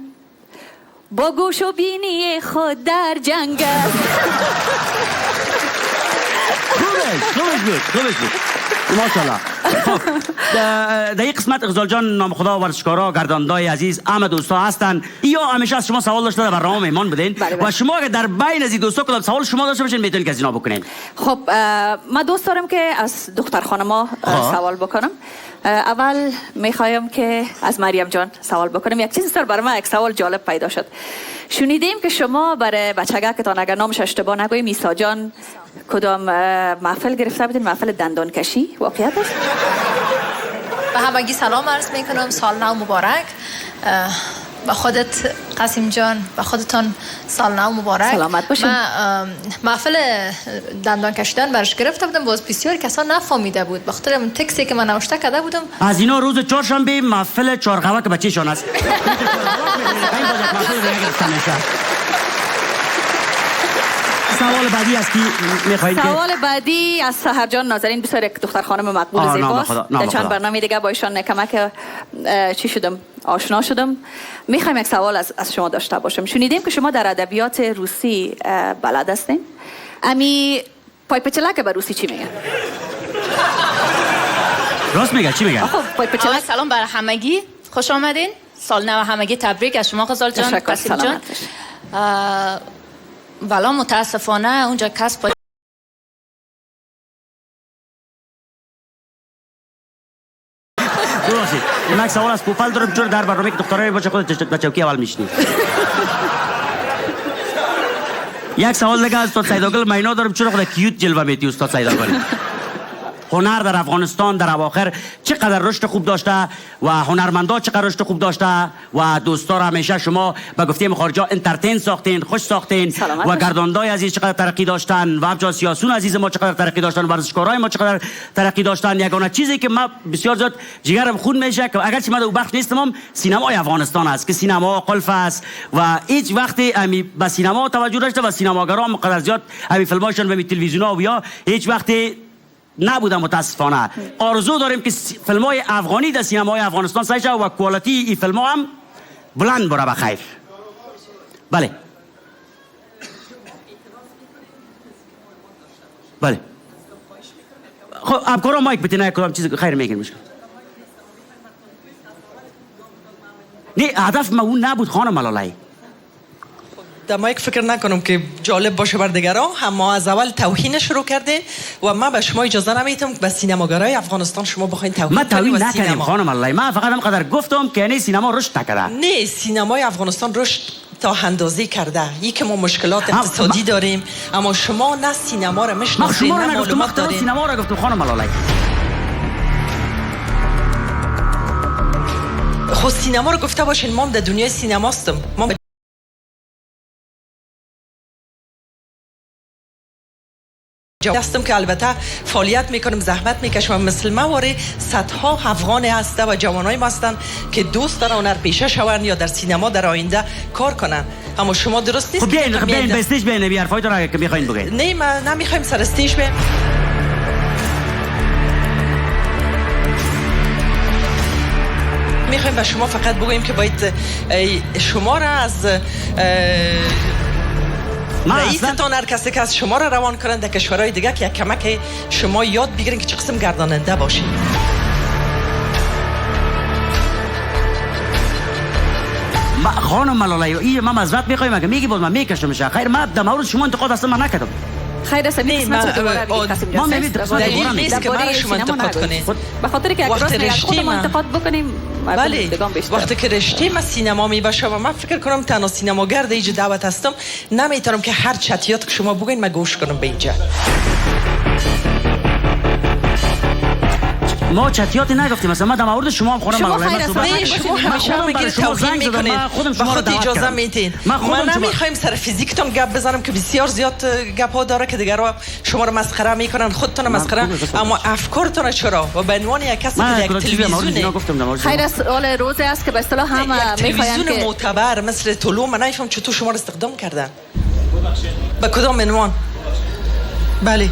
با گوش و بینی خود در جنگ است. خوبش بود، خوبش بود، ماشاءالله. خب در این قسمت غزال جان، نام خدا، ورزشکارا، گرداندای عزیز، همه دوستا هستن. یا همیشه از شما سوال داشته در برنامه مهمان بودین. بله. و شما اگه در بین از این دوستا کدام سوال شما داشته باشین میتونید که از اینا بکنین. خب من دوست دارم که از دختر خانما سوال بکنم. اول میخوایم که از مریم جان سوال بکنم. یک چیز سر برای من یک سوال جالب پیدا شد. شنیدیم که شما برای بچگکتان، اگر نامش اشتباه نگویم، میسا جان، کدام محفل گرفته بودین؟ محفل دندان کشی، واقعیت است؟ به همگی سلام عرض میکنم، سال نو مبارک. به خودت قاسم جان، به خودتان سال نو مبارک. سلامت باشین. من محفل دندان کشیدن برش گرفته بودم، باز بسیار کسان نفهمیده بود به خاطر اون تکسی که من نوشته کرده بودم. از اینا روز چهارشنبه محفل چهارقوه که بچه‌شان است. سوال بعدی از کی می‌خواید؟ سوال بعدی از سحر جان نازنین، بسیار یک دختر خانم مقبول زیباست. در چند برنامه دیگه با ایشان کمک چی شدم، آشنا شدم. میخوایم یک سوال از شما داشته باشم. شنیدیم که شما در ادبیات روسی بلد هستین. امی پای پچلک به روسی چی میگن؟ راست میگه، چی میگن؟ خب پای پچلک. سلام بر همگی، خوش آمدین. سال نو همگی تبریک از شما غزال جان، قاسم جان. والا متاسفانه اونجا کس پای درسته. من یک سوال از پوپل دارم، چون در برنامه که دخترای باشه خود به چوکی اول میشنی. یک سوال دیگه از استاد سیداگل مینا دارم، چرا خود کیوت جلوه میتی استاد سیداگل؟ هنر در افغانستان در اواخر چقدر رشد خوب داشته و هنرمندا چقدر رشد خوب داشته و دوستا را همیشه شما به گفته خارجا entertain ساختین، خوش ساختین و گرداندای عزیز چقدر ترقی داشتن و همچنین سیاسون عزیز ما چقدر ترقی داشتن، ورزشکارای ما چقدر ترقی داشتن. یگانه چیزی که ما بسیار زیاد جگرم خون میشه که اگرچه من در بخش نیستم، سینمای افغانستان است که سینما قلف است و هیچ وقتی امی به سینما توجه داشته و سینماگران مقدر زیاد امی فیلماشون به تلویزیون‌ها و یا هیچ وقتی نبودم متاسفانه. آرزو داریم که فیلم‌های افغانی در سینمای افغانستان سعی شود و کوالیتی این فیلم‌ها هم بلند بره بخیر. بله بله. خب ابکارا مایک بتینه کدام چیز خیر میگن مشکل. نه هدف ما اون نبود خانم ملالای. در مایک فکر نکنم که جالب باشه بر دیگران. هم ما از اول توهین شروع کرده و ما به شما اجازه نمیدم به سینماگرای افغانستان شما بخواین توهین. ما توهین نکردیم خانم الله، من فقط هم قدر گفتم که نه سینما رشد نکرده. نه سینمای افغانستان رشد تا اندازه کرده. یکی که ما مشکلات اقتصادی داریم، اما شما نه سینما را میشناسید نه معلومات دارید. سینما را گفتم خانم الله. خب سینما رو گفته باشین، ما در دنیای سینما هستم. ما هستم که البته فعالیت میکنم، زحمت میکشم و مثل ما واره صدها افغان هسته و جوانای ما هستن که دوست دارن هنر پیشه شون یا در سینما در آینده کار کنن. اما شما درست نیست. خب بیاین به stage بیاین، بی حرفای تو که میخواین بگین. نه ما نمیخوایم سر stage بیایم. میخوایم به شما فقط بگوییم که باید شما را از رئیستان هر کسی که از شما را روان کنند در کشورهای دیگه که یک کمک شما یاد بگیرین که چه قسم گرداننده باشین. خانم ملالای این ما معذرت میخوایم اگه میگی باز من میکشم میشه. خیر ما در مورد شما انتقاد اصلا من نکردم. خیر است قسمت دوباره بگید. ما میگیم قسمت دوباره نیست که ما شما انتقاد کنید. به خاطر که اگه راست خودمون انتقاد بکنیم مردم بله. دیگه بیشتر. وقتی که رشته ما سینما می باشه و من فکر کنم تنها سینماگر اینجا دعوت هستم، نمیتونم که هر چتیات که شما بگین من گوش کنم به اینجا. ما چتیاتی نگفتیم، مثلا ما در مورد شما هم خودم شما خیر است. نه شما همیشه میگید توهین میکنید، خودم شما رو اجازه میدین. ما نمیخوایم سر فیزیکتون گپ بزنم که بسیار زیاد گپ ها داره که دیگرها شما رو مسخره میکنن، خودتون مسخره، اما افکارتون چرا و به عنوان یک کسی که یک تلویزیون خیر است، حال روز است که به اصطلاح هم میخوایم تلویزیون معتبر مثل طلوع، من نمیفهم چطور شما رو استخدام کردن، به کدام عنوان؟ بله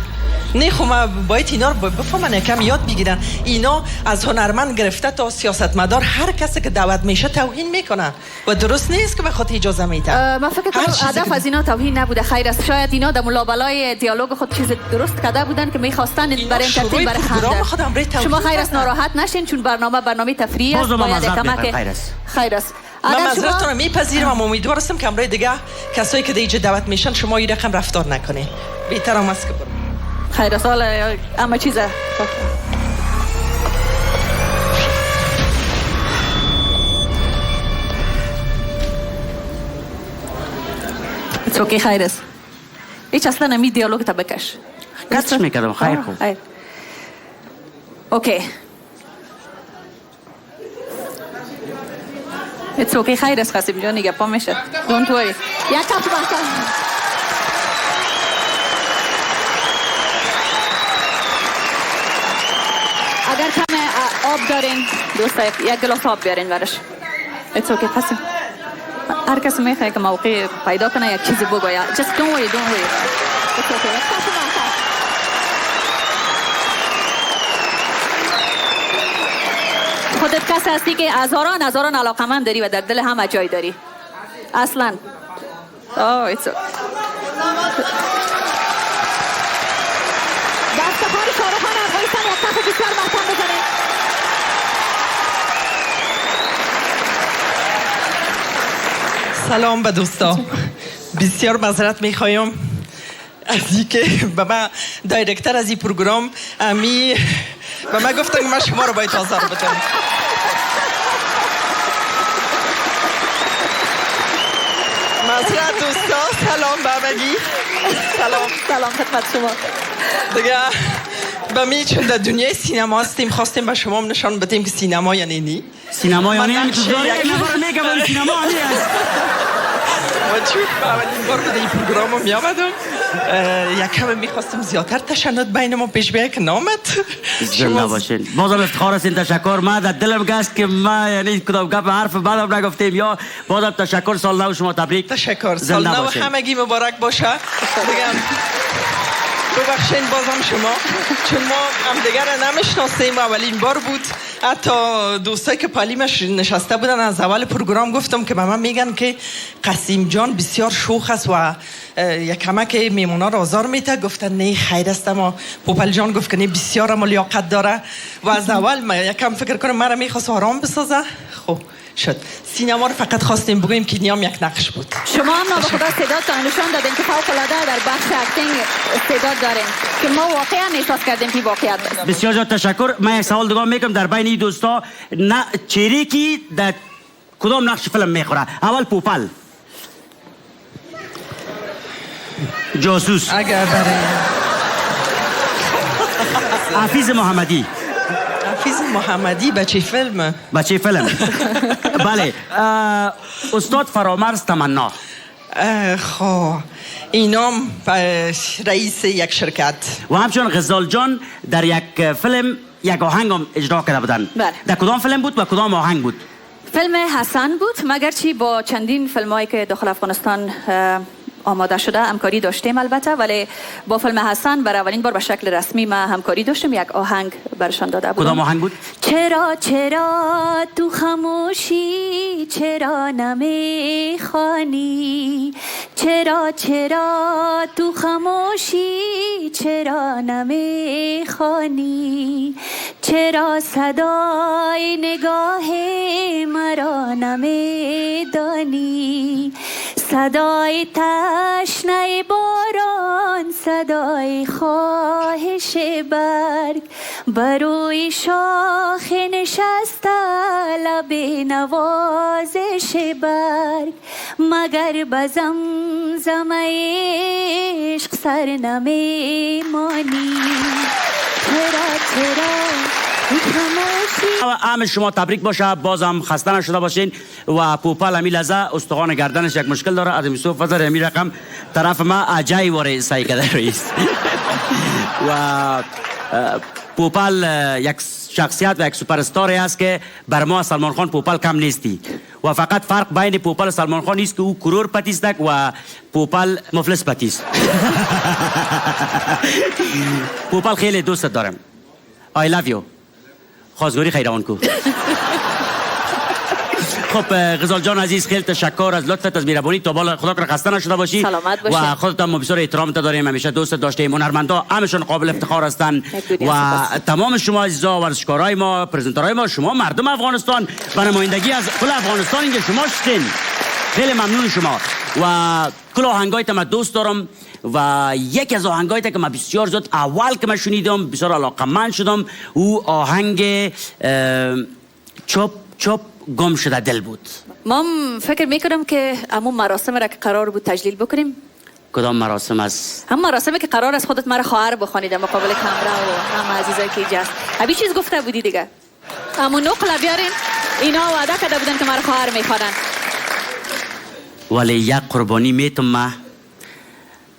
نه خب ما باید اینا رو بفهمن، یکم یاد بگیرن. اینا از هنرمند گرفته تا سیاستمدار، هر کسی که دعوت میشه توهین میکنن و درست نیست که به خاطر اجازه میدن. من فکر کنم هدف از اینا توهین نبوده. خیر است، شاید اینا در لابلای دیالوگ خود چیز درست کرده بودن که میخواستن برای entertain، برای خنده. شما خیر است ناراحت نشین، چون برنامه تفریحی است، باید کمک. خیر است، من معذرتتون رو میپذیرم، اما امیدوار هستم که امروز دیگه کسایی که دیگه دعوت میشن شما این رقم رفتار نکنین. بهتر هم است که برو. خیر سال اما چیزه. It's okay خیر است. هیچ اصلا نمی دیالوگ تا بکش. کتش میکردم خیر خوب. Okay. It's okay خیر است قاسم جان، گپا میشه. Don't worry. یک کپ بحث. اگر کم آب دارین دوستا یک گلاس آب بیارین برش. It's okay قاسم. هر کس میخواد که موقع پیدا کنه یک چیزی بگوید. Just don't worry, don't worry. It's okay. خودت کس هستی که هزاران هزاران علاقمند داری و در دل همه جای داری. اصلا. Oh, it's okay. دستخوان شاهرخ افغانستان یک کف بسیار محکم بزنید. سلام به دوستا، بسیار معذرت میخوایم از اینکه به من director از این پروگرام امی به من گفتن من شما رو باید آزار بدم. معذرت دوستا، سلام به همگی. سلام سلام خدمت شما. دیگه به می چون در دنیای سینما هستیم، خواستیم به شما نشان بدیم که سینما یعنی نی. سینما یعنی نی، میگم سینما یعنی است. و چون به اولین بار به این پروگرام می آمدم، یکم میخواستم زیادتر تشنج بین ما پیش بیاد که نامد. زنده باشین، بازم افتخار هستین. تشکر. ما در دلم گست که ما یعنی کدام گپ حرف بعدم نگفتیم یا بازم تشکر. سال نو شما تبریک. تشکر، سال نو همگی مبارک باشه. دیگه ببخشین بازم شما، چون ما هم دیگر نمیشناسیم، اولین بار بود. حتی دوستایی که پالیمش نشسته بودن از اول پروگرام گفتم که به من میگن که قاسم جان بسیار شوخ است و یک کمک میمونا را آزار میده. گفتن نه خیر است، اما پوپل جان گفت که نه بسیار هم لیاقت داره و از اول ما یکم فکر کنم مرا میخواست آرام بسازه. خب شد. سینما رو فقط خواستیم بگوییم که نیام یک نقش بود. شما هم به خدا استعداد نشان دادین که فوق العاده در بخش acting استعداد دارین که ما واقعا احساس کردیم که واقعیت است. بسیار زیاد تشکر. من یک سوال دیگه میکنم در بین این دوستا، نه چهره کی در کدام نقش فیلم میخوره؟ اول پوپل جاسوس، اگر برای حفیظ محمدی. حفیظ محمدی بچه فیلم، بچه فیلم بله. استاد فرامرز تمنا. خب اینام رئیس یک شرکت و همچنان غزال جان در یک فیلم یک آهنگ هم اجرا کرده بودن. بله. در کدام فیلم بود و کدام آهنگ بود؟ فیلم حسن بود، مگر چی با چندین فیلم هایی که داخل افغانستان آماده شده همکاری داشتیم البته، ولی با فیلم حسن برای اولین بار به شکل رسمی ما همکاری داشتیم، یک آهنگ برشان داده بودم. کدام آهنگ بود؟ چرا چرا تو خاموشی، چرا نمیخوانی، چرا چرا تو خاموشی، چرا نمیخوانی، چرا صدای نگاه مرا نمیدانی، صدای تشنه باران، صدای خواهش برگ، بروی شاخ نشسته لب نوازش برگ، مگر به زمزمه عشق سر نمی مانی. چرا چرا عام شما تبریک باشه، بازم خسته نشده باشین. و پوپال امی لحظه استخوان گردنش یک مشکل داره، از یوسف فضل امی رقم طرف ما عجای واره سعی کرده رئیس. و پوپال یک شخصیت و یک سوپر استار است که بر ما سلمان خان پوپال کم نیستی و فقط فرق بین پوپال و سلمان خان نیست که او کرور پتیست و پوپال مفلس پتیست. پوپال خیلی دوست دارم. I love you. خواستگاری خیروان کو. خب غزال جان عزیز، خیلی تشکر از لطفت، از مهربانی. تا بالا خدا کنه خسته نشده باشی. سلامت باشی. و خودت هم بسیار احترام داریم، همیشه دوست داشتیم. هنرمندا همشون قابل افتخار هستند و تمام شما عزیزا، ورزشکارای ما، presenter ای ما، شما مردم افغانستان و نمایندگی از کل افغانستان اینجا شما شدین. خیلی ممنون شما و کل آهنگایت من دوست دارم و یکی از آهنگایت که من بسیار زیاد اول که من شنیدم بسیار علاقه‌مند شدم، او آهنگ چپ چپ گم شده دل بود. ما فکر میکنم که همون مراسم را که قرار بود تجلیل بکنیم. کدام مراسم است؟ هم مراسمی که قرار است خودت مرا خواهر بخوانی در مقابل کمره و هم عزیزایی که اینجا است. همین چیز گفته بودی دیگه. همون نقل بیارین، اینا وعده کرده بودن که مرا خواهر میخوانن. ولی یک قربانی میتم ما،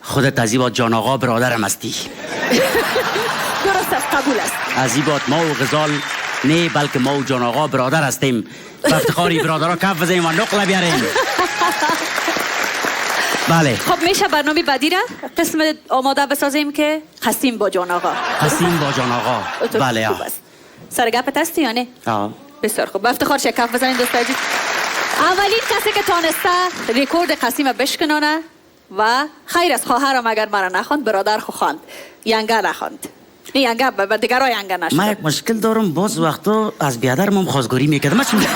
خودت از این جان آقا برادرم هستی. درست است، قبول است. از این ما و غزال نه، بلکه ما و جان آقا برادر هستیم. به افتخاری برادرها کف بزنیم و نقل بیاریم. بله. خب میشه برنامه بعدی را قسم آماده بسازیم که قسیم با جان آقا. قسیم با جان آقا. بله. سر گپت هستی یا نه؟ آه. بسیار خوب. به افتخار کف بزنیم دوست عزیز. اولین کسی که تانسته رکورد قسیم بشکنانه و خیر از خواهرم اگر مرا نخواند، برادر خو خواند، ینگه نخواند. نه ینگه به دیگرای ینگه نشد. من یک مشکل دارم، باز وقتا از بیادرم هم خواستگاری میکردم. من چی میگم؟